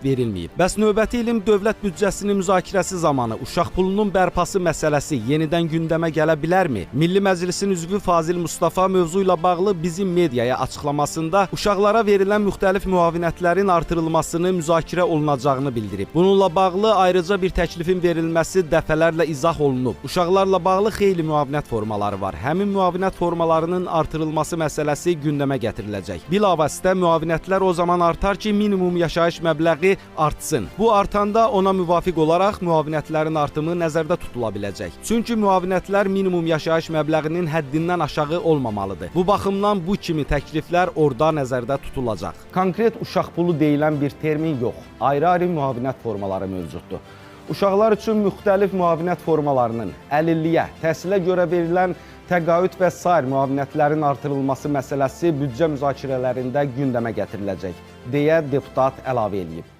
verilməyib. Bəs növbəti ilin dövlət büdcəsinin müzakirəsi zamanı uşaq pulunun bərpası məsələsi yenidən gündəmə gələ bilərmi? Milli Məclisin üzvü Fazil Mustafa mövzu ilə bağlı bizim mediaya açıqlamasında uşaqlara verilən müxtəlif müavinətlərin artırılmasını müzakirə olunacağını bildirib. Bununla bağlı ayrıca bir təklifin verilməsi dəfələrlə izah olunub. Uşaqlarla bağlı xeyli müavinət formaları var. Həmin müavinət formalarının artırılması məsələsi gündəmə gətiriləcək. Bilavasitə müavinətlər o zaman artar ki, minimum yaşayış məbləği artsın. Bu artanda ona müvafiq olaraq müavinətlərin artımı nəzərdə tutula biləcək. Çünki müavinətlər minimum yaşayış məbləğinin həddindən aşağı olmamalıdır. Bu baxımdan bu kimi təkliflər orada nəzərdə tutulacaq. Konkret uşaq pulu deyilən bir termin yox, ayrı-ayrı müavinət formaları mövcuddur. Uşaqlar üçün müxtəlif müavinət formalarının əlilliyə, təhsilə görə verilən təqaüd və sair müavinətlərin artırılması məsələsi büdcə müzakirələrində gündəmə gətiriləcək, deyə deputat əlavə eləyib.